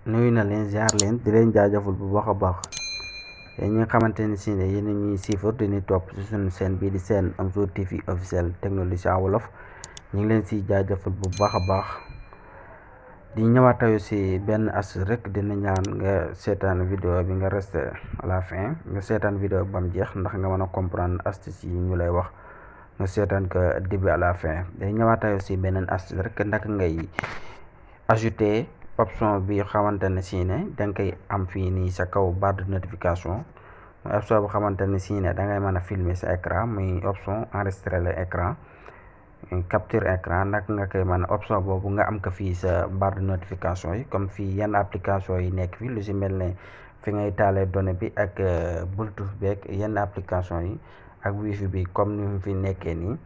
nuyu na leen ziar leen di leen jaajëfal bu baax a baax ñi nga xamante ne si ne yéen a ñuy siifar di ñu topp ci suñu chaîne bii di seen Amzour TV officiel technologie en wolof ñu ngi leen si jaajëfal bu baax a baax di ñëwaat tayu si benn astuce rek dina ñaan nga seetaan vidéo bi nga resté à la fin nga seetaan vidéo ba mu jeex ndax nga mën a comprendre astuce yi ñu lay wax nga seetaan ko début à la fin dañ ñëwaat tayu si beneen astuce rek naka ngay ajouter option bi xamante ne si ne da nga koy am fii nii sa kaw barre de notification mooy option bu xamante ne si ne da ngay mën a filmer sa écran muy option enregistrer l'écran capture écran nag nga koy mën a option boobu nga am ko fii sa barre de notification yi comme fii yenn application yi nekk fii lu si mel ne fi ngay taalee données bi ak bluetooth beeg yenn application yi ak wifi bi comme ni mu fi nekkee nii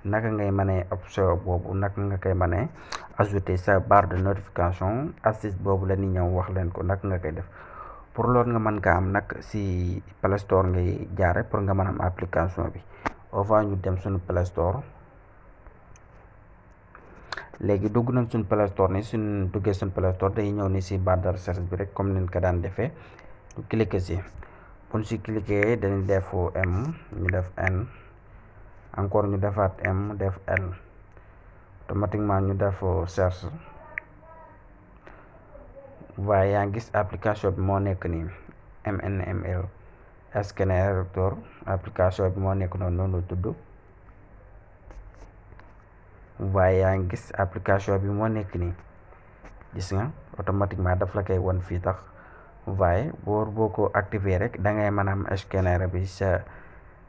naka ngay mënee option boobu naka nga koy mënee ajouter sa barre de notification astuce boobu la ñuy ñëw wax leen ko naka nga koy def pour loolu nga mën kaa am nag si Play Store ngay jaare pour nga mën am application bi on va ñu dem suñu Play Store léegi dugg nañ suñu Play Store ni suñ duggee suñu Play Store day ñëw ni si barre de recherche bi rek comme niñ ko daan defee ñu cliquer si buñ si cliquer dañuy def M ñu def N encore ñu defaat M def L automatiquement ñu def cherche waaye yaa ngi gis application bi moo nekk nii MNML scanner lecteur application bi moo nekk noonu la tudd waaye yaa ngi gis application bi moo nekk nii gis nga automatiquement daf la koy won fii tax waaye boo ko activer rek da ngay mën a am scanner bi sa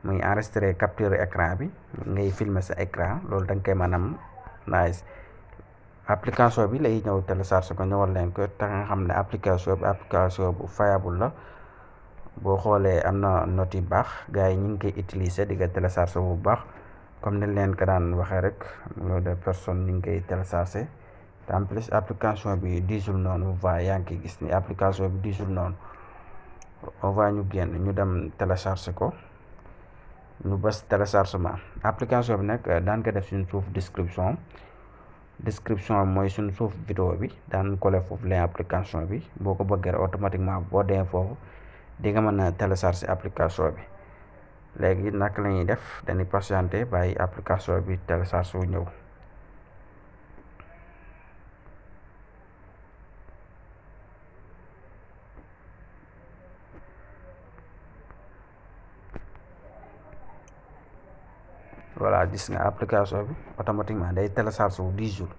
muy enregistrer capture écran bi ngay filmer sa écran loolu da nga koy mën a am nice application bi lay ñëw télécharge ko ñëwal leen ko te nga xam ne application bu fiable la boo xoolee am na note yu baax gars yi ñu ngi koy utiliser di ko télécharge bu baax comme ni leen ko daan waxee rek loolu de personne ñu ngi koy télécharger te en plus application bi diisul noonu waaye yaa ngi koy gis ni application bi diisul noonu on va ñu génn ñu dem télécharger ko ñu bës téléchargement application bi nag daan ko def suñu suuf description mooy suñu suuf vidéo bi daan coller foofu lien application bi boo ko bëggee automatiquement boo demee foofu di nga mën a télécharger application bi léegi naka la ñuy def dañuy patienter bàyyi application bi télécharge wu ñëw voilà gis nga application bi automatiquement day télécharge wu 10 jours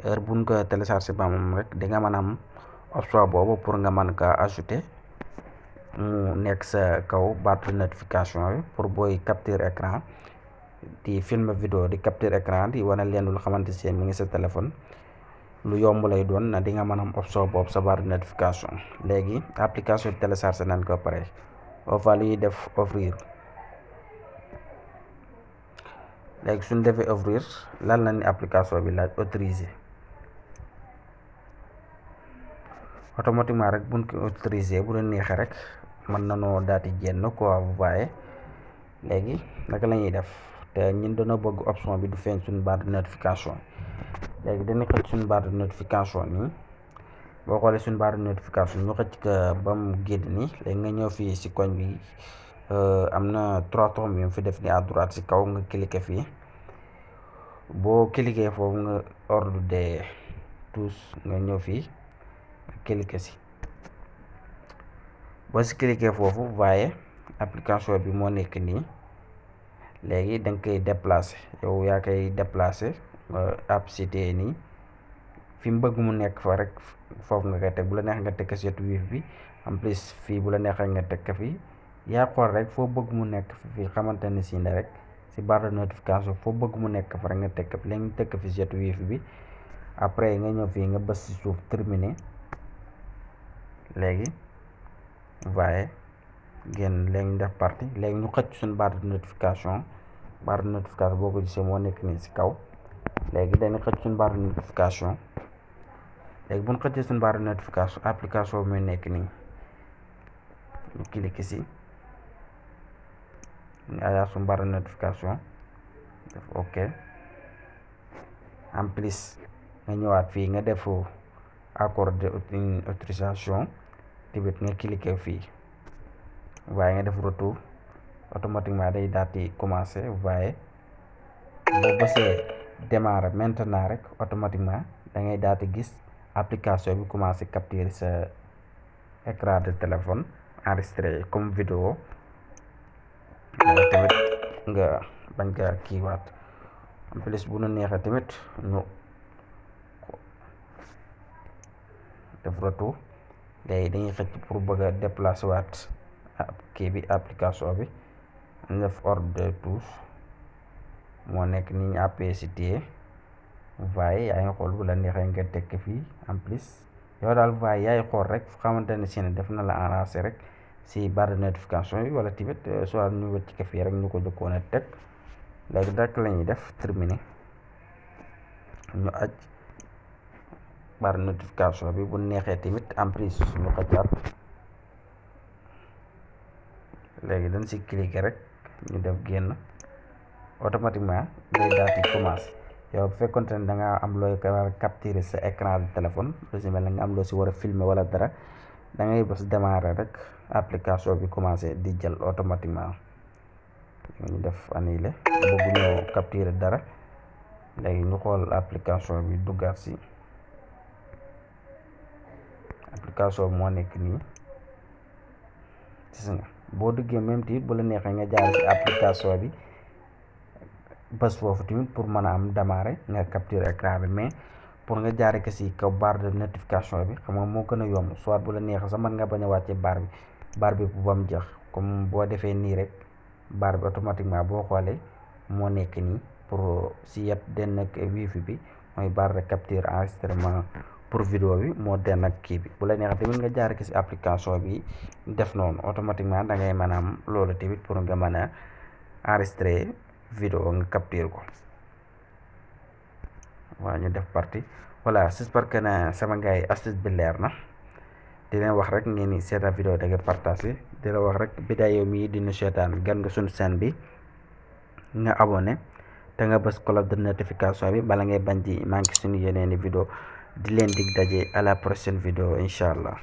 heure buñ ko télécharge ba moom rek di nga mën a am option boobu pour nga mën ko ajouter mu nekk sa kaw barre de notification yi pour booy capture écran di film vidéo di capture écran di wane leen lu xamante si mi ngi sa téléphone lu yomb lay doon na di nga mën a am option boobu sa barre de notification léegi application bi télécharge nañ ko pare on va li def ouvrir léegi suñ defee ouvrir lan la ni application bi laaj autorisé automatiquement rek buñ ko autorisé bu leen neexee rek mën nanoo daati génn quoi vous voyez léegi naka la ñuy def te ñun dañoo bëgg option bi du feeñ suñu barre de notification léegi dañuy xëcc suñu barre de notification nii boo xoolee suñu barre de notification ñu xëcc ko ba mu génn nii léegi nga ñëw fii si koñ bi am na 3 tombes yi mu fi def ni à droite si kaw nga cliquer fii boo cliquer foofu nga ordre de tous nga ñëw fii cliquer si boo si cliquer foofu waaye application bi moo nekk nii léegi da nga koy déplacer yow yaa koy déplacer app cité nii fi mu bëgg mu nekk fa rek foofu nga koy teg bu la neex nga teg ko si wetu wifi bi en plus fii bu la neexee nga teg ko fii yaa xool rek foo bëgg mu nekk fii xamante ne si ne rek si barre de notification foo bëgg mu nekk fa rek nga teg ko fi léegi nga teg ko fi si wetu wifi bi après nga ñëw fii nga bës si suuf terminer léegi waaye génn léegi ñu def partie léegi ñu xëcc suñu barre de notification boo ko gisee moo nekk nii si kaw léegi dañuy xëcc suñu barre de notification léegi bu ñu xëccee suñu barre de notification application bi muy nekk nii ñu cliquer si ñu ayaa suñu barre de notification def ok en plus nga ñëwaat fii nga def accorder une autorisation tamit nga cliquer fii waaye nga def retour automatiquement day daal di commencer waaye boo bësee démarrer maintenant rek automatiquement da ngay daal di gis application bi commencer capturer sa écran de téléphone enregistré comme vidéo tamit nga bañ ka kiiwaat en plus bu nu neexee tamit ñu def retour léegi dañuy xëcc pour bëgg a déplacer waat kii bi application bi ñu def ordre de touche moo nekk ni ñu appuyé si téye waaye yaa ngi xool bu la neexee nga tekk fii en plus yow daal waaye yaay xool rek xamante ne si ne def na la enranger rek si barre de notification yi wala tamit soit ñu wëcc ko fii rek ñu ko jëkkoon a teg léegi rek la ñuy def terminé ñu aj barre de notification bi bu neexee tamit en plus ñu xëccaat léegi dañ si cliquer rek ñu def génn automatiquement day daal di commencer yow bu fekkonte ne da nga am looy capturer sa écran de téléphone lu si mel ne nga am loo si war a filmer wala dara da ngay bës démarrer rek application bi commencer di jël automatiquement ñu def annuler bëgg ñoo capturer dara léegi ñu xool application bi duggaat si application bi moo nekk nii gis nga boo duggee même tamit bu la neexee nga jaar si application bi bës foofu tamit pour mën a am démarrer nga capturer écran bi mais pour nga jaare ko si kaw barre de notification bi xam nga moo gën a yomb soit bu la neexee sax mën nga bañ a wàcce barre bi bu ba mu jeex comme boo defee nii rek barre bi automatiquement boo xoolee moo nekk nii pour si yet den ak wifi bi mooy barre de capture enregistrement pour vidéo bi moo den ak kii bi bu la neexee tamit nga jaare ko si application bi def noonu automatiquement da ngay mën a am loolu tamit pour nga mën a enregistrer vidéo nga capture ko waaw ñu def partie voilà j'espère que na sama gars yi astuce bi leer na di leen wax rek ngeen ni seetaan vidéo da nga partagé di la wax rek vidéo mii dina seetaan gan nga suñu chaîne bi nga abonné te nga bës cloche de notification bi bala ngay bañ di manqué suñu yeneeni vidéo di leen dig daje à la prochaine vidéo incha allah